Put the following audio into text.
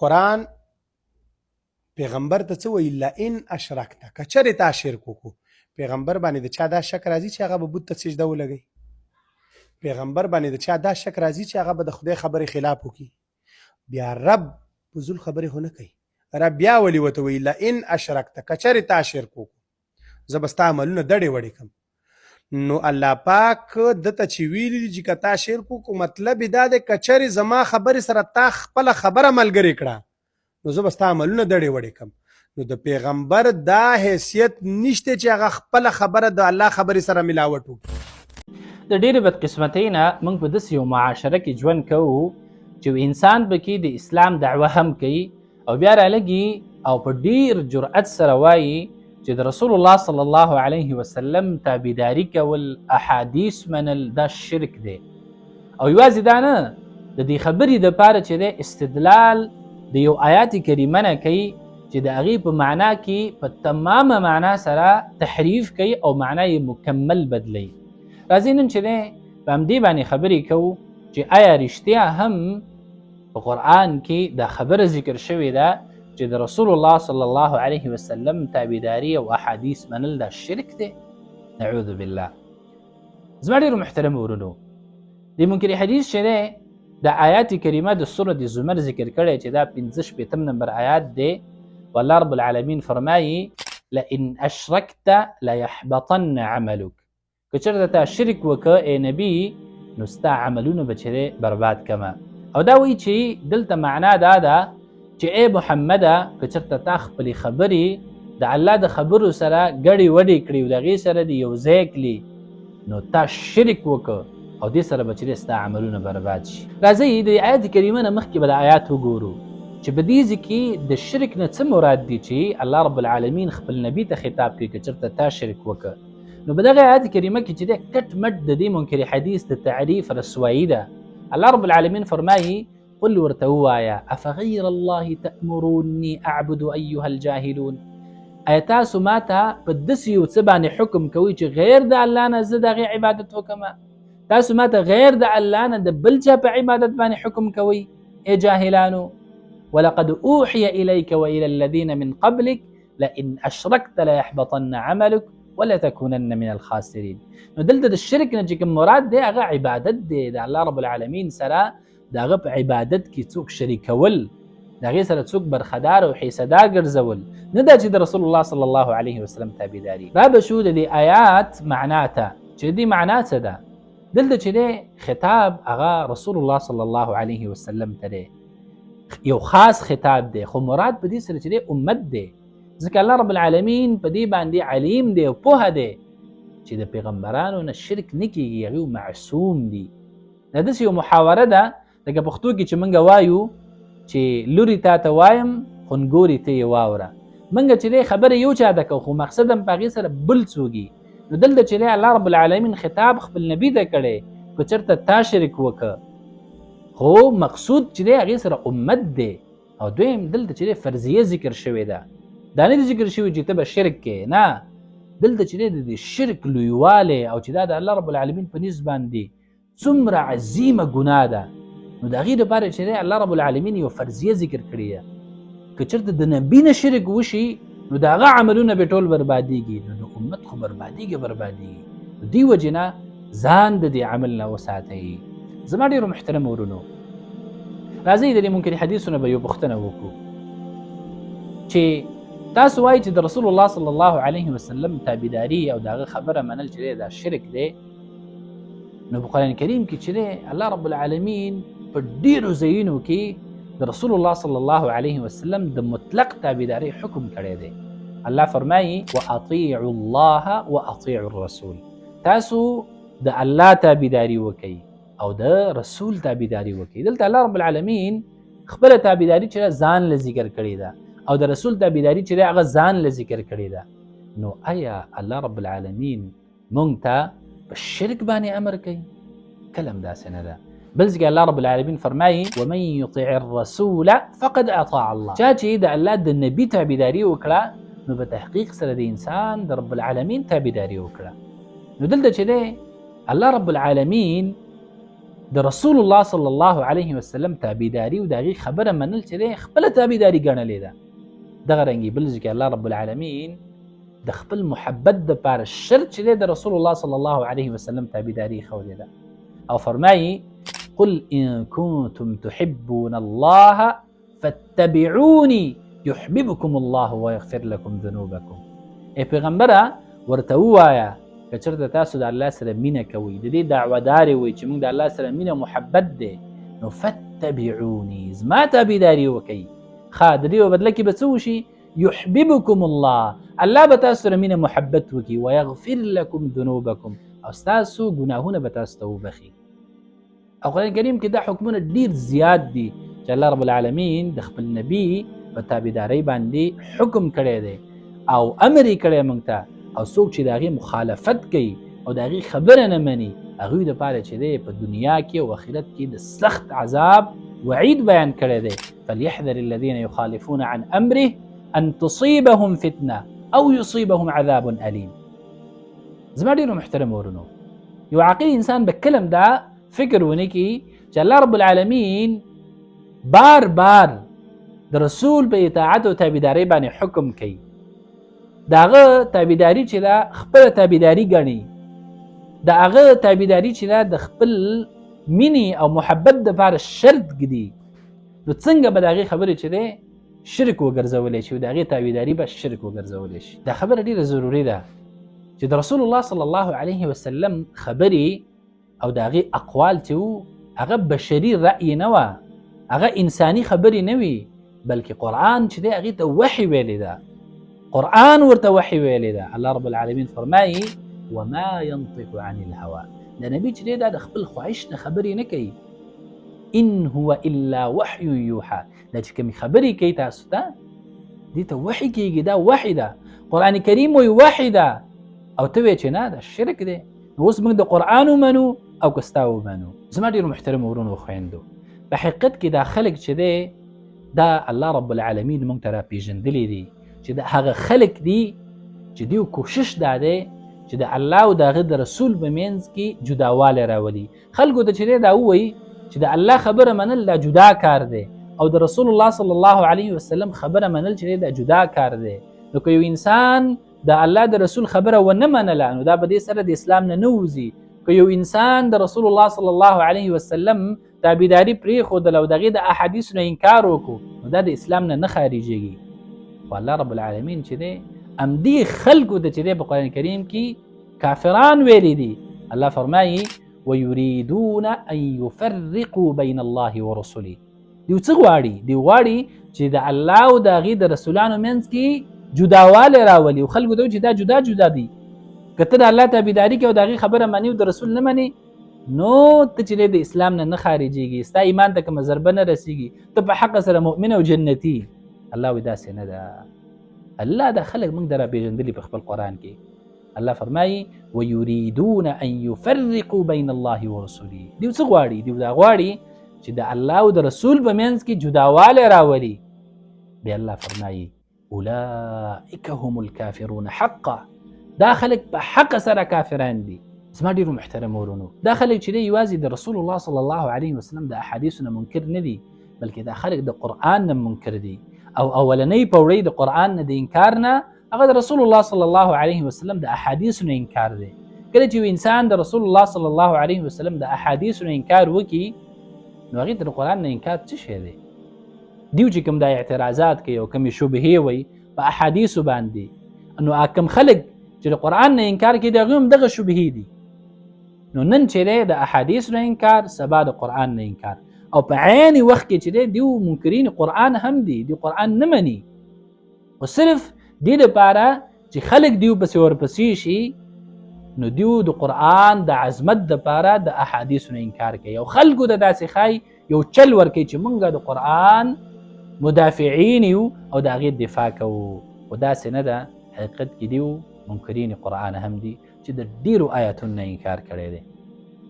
قرآن پیغمبر ته څه وایي؟ لئن اشرکت، که چېرې تا شرک وکړو. پیغمبر باندې د چا دا شک راځي چې هغه به بت ته سجده ولګوي؟ پیغمبر باندې د چا دا شک راځي چې هغه به د خدای خبرې خلاف وکړي؟ بیا رب فضول خبرې خو نه کوي. رب بیا ولې ورته وایي لئن اشرکت، که چېرې تا شرک وکړو زه به ستا عملونه دړې وړې کړم. نو الله پاک دته چې ویلي دي چې که تا شرک وکړو، مطلب یې دا دی که چېرې زما خبرې سره تا خپله خبره ملګرې کړه نو زه به ستا عملونه دړې وړې کړم. نو د پیغمبر دا حیثیت نشته چې هغه خپله خبره د الله خبرې سره ملاوټ وکړي. د ډېرې بدقسمتۍ نه موږ په داسې یو معاشره کې ژوند کوو چې انسان پکې د اسلام دعوه هم کوي او بیا رالګي او په ډیر جرأت سره وایي چې د رسول الله صلی الله علیه وسلم تابعداري کول، احادیث منل، دا شرک دی. او یوازې دا نه، د دې خبرې دپاره چې دی استدلال د یو آیات کریمه نه کوي چې د هغې په معنا کې په تمامه معنا سره تحریف کوي او معنا یې مکمل بدلوي. راځئ نن چې دی په همدې باندې خبرې کوو چې آیا رښتیا هم په قرآن کې دا خبره ذکر شوې ده چې د رسول الله صلی الله علیه وسلم تابعداري او احادیث منل دا شرک دی؟ نعوذ بالله. زما ډېرو محترمو ورونو، د منکر حدیث چې دی د آیات کریمه د سورة زمر ذکر کړی چې دا 65 نمبر آیات دی. والله رب العالمین فرمایي لئن اشرکت لیحبطن عملک، که چېرته تا شرک وکړ ای نبی نو ستا عملونه به چې دی برباد کمه. او دا وایي چې دلته معنا دا ده چې ای محمده که چېرته تا خپلې خبرې د الله د خبرو سره ګډې وډې کړې او د هغې سره دې یو ځای کړي نو تا شرک وکړ او دې سره به چې دی ستا عملونه برباد شي. راځئ د آیات کریمه نه مخکې به د آیات وګورو چې په دې ځای کې د شرک نه څه مراد دي چې الله رب العالمین خپل نبی ته خطاب کوي که چېرته تا شرک وکړ. نو په دغه آیات کریمه کې چې دی کټ مټ د دې منکر حدیث د تعریف رسوایی ده. الله رب العالمین فرمایي قل ورته ووایه افغیر الله تأمروني اعبد ایها الجاهلون، ایا تاسو ما ته په داسې یو څه باندې حکم کوئ چې غیر د الله نه زه د هغې عبادت وکړم؟ تاسو ما ته غیر د الله نه د بل چا په عبادت باندې حکم کوئ ای جاهلانو؟ ولقد اوحي اليك والى الذين من قبلك لئن اشركت ليحبطن عملك ولتكونن من الخاسرين. نو دلته د شرک نه چې کوم مراد دی هغه عبادت دی، د الله رب العالمین سره د هغه په عبادت کې څوک شریکول، د هغې سره څوک برخدار او حصهدار ګرځول، نه دا چې د رسول الله صلی الله علیه وسلم تابعداري. را به شو د دې آیات معنا ته چې د دې معنا څه ده. دلته چې دی خطاب هغه رسول الله صلی الله علیه وسلم ته دی، یو خاص خطاب دی، خو مراد په دې سره چې دی امت دی، ځکه الله رب العالمین په دې باندې علیم دی او پوهه دی چې د پیغمبرانو نه شرک نه کیږي، هغوی معصوم دي. دا داسې یو محاوره ده لکه پښتو کې چې موږ وایو چې لوري تا ته وایم خو نګوري ته یې واوره. موږ چې دی خبره یو چا ته کوو خو مقصد هم په هغې سره بل څوک وي. نو دلته چې دی الله رب العالمین خطاب خپل نبي ته کړی که چېرته تا شرک وکړه، خو مقصود چې دی هغې سره امت دی. او دویم دلته چې دی فرضیه ذکر شوې ده، دا نه دي ذکر شوي چې ته به شرک کې، نه، دلته چې دی د دې شرک لویوالی او چې دا د الله رب العالمین په نزد باندې څومره عظیمه ګناه ده، نو د هغې دپاره چې دی الله رب العالمین یو فرضیه ذکر کړې ده. که چېرته د نبي نه شرک وشي نو د هغه عملونه به ټول بربادېږي، نو د امت خو بربادېږي بربادېږي. نو دې وجې نه ځان د دې عمل نه وساتئ. زما ډېرو محترمو ورونو، راځئ د دې منکر حدیثونه به یو پوښتنه وکړو چې تاسو وایئ چې د رسول الله صلی الله علیه وسلم تابعداري او د هغه خبره منل چې دا شرک دی، نو په قرآن کریم کې چې دی الله رب العالمین په ډېرو ځایونو کې د رسول الله صلی الله علیه وسلم د مطلق تابعداري حکم کړی دی. الله فرمایي واطیعوا الله واطیعوا الرسول، تاسو د الله تابعداري وکئ او د رسول تابعداري وکئ. دلته الله رب العالمین خپله تابعداري چې ځان له ذکر کړې ده او د رسول تابعداري چې هغه ځان له ذکر کړې ده. نو آیا الله رب العالمین مونږ ته په شرک باندې امر کوي؟ کله هم داسې نه ده. بل ځای الله رب العالمین فرمایي ومن یطع الرسول فقد اطاع الله، چا چې د الله د نبی تابعداري وکړه نو په تحقیق سره د انسان د رب العالمین تابعداري وکړه. نو دلته چې دی الله رب العالمین د رسول الله صلی الله علیه وسلم تابعداري او د هغې خبره منل چې دی خپله تابعداري ګڼلې ده. دغه رنګې بل ځای کې الله رب العالمین د خپل محبت دپاره شرط چې دی د رسول الله صلی الله علیه وسلم تابعداري ښودلې ده او فرمایي قل إن كنتم تحبون الله فاتبعوني يحببكم الله ويغفر لكم ذنوبكم. ای پیغمبره ورته ووایه که چېرته تاسو د الله سره مینه کوئ، د دې دعوهدارې وئ چې موږ د الله سره مینه محبت دی، نو فاتبعوني، زما تابعداري وکړئ. ښه، د دې په بدله کې به څه وشي؟ يحببكم الله، الله به تاسو سره مینه محبت وکړي، ويغفر لكم ذنوبكم، او ستاسو ګناهونه به تاسو ته وبخښي. او قرآن کریم کې دا حکمونه ډیر زیات دي چې الله رب العالمین د خپل نبی په تابعدارۍ باندې حکم کړی دی او امر یې کړی موږ ته، او څوک چې د هغې مخالفت کوي او د هغې خبره نه مني، هغوی دپاره چې دی په دنیا کې او آخرت کې د سخت عذاب وعید بیان کړی دی. فليحذر الذين يخالفون عن امره ان تصيبهم فتنه او يصيبهم عذاب اليم. زما ډېرو محترمو ورونو، یو عاقل انسان به کله هم دا فکر ونه کړي چې الله رب العالمین بار بار د رسول په اطاعت او تابعدارۍ باندې حکم کوي، د هغه تابعداري چې ده خپله تابعداري ګڼي، د هغه تابعداري چې ده د خپل مینې او محبت دپاره شرط ږدي، نو څنګه به د هغې خبرې چې دی شرک وګرځولی شي او د هغې تابعداري به شرک وګرځولی شي؟ دا خبره ډېره ضروري ده چې د رسول الله صلی الله علیه وسلم خبرې او د هغې اقوال چې وو هغه بشري رأی نه وه، هغه انساني خبرې نه وي، بلکې قرآن چې دی هغې ته وحي ویلې ده، قرآن ورته وحي ویلې ده. الله رب العالمین فرمایي وما ينطق عن الهوى، د نبی چې دی دا د خپل خواهش نه خبرې نه کوي، ان هو الا وحي یوحى، دا چې کومې خبرې کوي تاسو ته دې ته وحي کېږي، دا وحي ده. قرآن کریم وایي وحي ده، او ته وایې چې نه دا شرک دی. نو اوس موږ د قرآن ومنو او که ستا ومنو؟ زما ډېرو محترمو ورونو خویندو، په حقیقت کې دا خلک چې دی دا الله رب العالمین موږ ته راپېژندلي دي چې د هغه خلک دي چې دیو کوشش دا دی چې د الله او د هغه د رسول په منځ کې جداوالی راولي. خلکو ته چې دی دا ووایي چې د الله خبره منل دا جدا کار دی او د رسول الله صلی الله علیه وسلم خبره منل چې دی دا جدا کار دی. نو که یو انسان د الله د رسول خبره ونه منله نو دا به دې سره د اسلام نه نه وځي. که یو انسان د رسول الله صلی الله علیه وسلم تابعداري پرېښودله او د هغې د احادیثو نه انکار وکړو نو دا د اسلام نه نه خارجېږي. خو الله رب العالمین چې دی همدې خلکو ته چې دی په قرآن کریم کې کافران ویلي دي، الله فرمایي ويريدون ان يفرقوا بين الله ورسله. دیو څه غواړي؟ دیو غواړي چې د الله او د هغې د رسولانو منځ کې جداوالی راولي او خلکو ته وایي چې دا جدا جدا دي. که ته د الله تابعداري کوې او د هغې خبره منې او د رسول نه منې نو ته چې دی د اسلام نه نه خارجېږي، ستا ایمان ته کومه ضربه نه رسېږي، ته په حق سره مؤمن او جنتي. الله وایي داسې نه ده. الله دا خلک موږ ته راپېژندلي په خپل قرآن کې. الله فرمایي ويريدون ان يفرقوا بين الله ورسله. دیو څه غواړي؟ دیو دا غواړي چې د الله او د رسول په منځ کې جداوالی راولي. بیا الله فرمایي اولئک هم الكافرون حقا، دا خلک په حق سره کافران دي. زما ډېرو محترمو ورونو، دا خلک چې دی یوازې د رسول الله صلی الله علیه وسلم د احادیثو نه منکر نه دي، بلکې دا خلک د قرآن نه منکر دي. او اولنۍ پوړۍ د قرآن نه د انکار نه هغه د رسول الله صلی الله علیه وسلم د احادیثو نه انکار دی. کله چې یو انسان د رسول الله صلی الله علیه وسلم د احادیثو نه انکار وکړي نو هغې ته د قرآن نه انکار څه شی دی؟ دیو چې کوم دا اعتراضات کوي او کومې شبهې وایي په احادیثو باندې، نو کوم خلک چې د قرآن نه انکار کوي د هغوی هم دغه شبهې دي. نو نن چې دی د احادیثو نه انکار، سبا د قرآن نه انکار، او په عین وخت کې چې دی دیو منکرین قرآن هم دي، دیو قرآن نه مني، خو صرف دې لپاره چې خلک دیو پسې ورپسې شي نو دیو د قرآن د عظمت دپاره د احادیثو نه انکار کوي او خلکو ته داسې ښایي یو چل ورکوي چې مونږ د قرآن مدافعین یو او د هغې دفاع کوو. خو داسې نه ده، حقیقت کې دیو منکرین قرآن هم دي چې د ډېرو آیاتونو نه انکار کړی دی.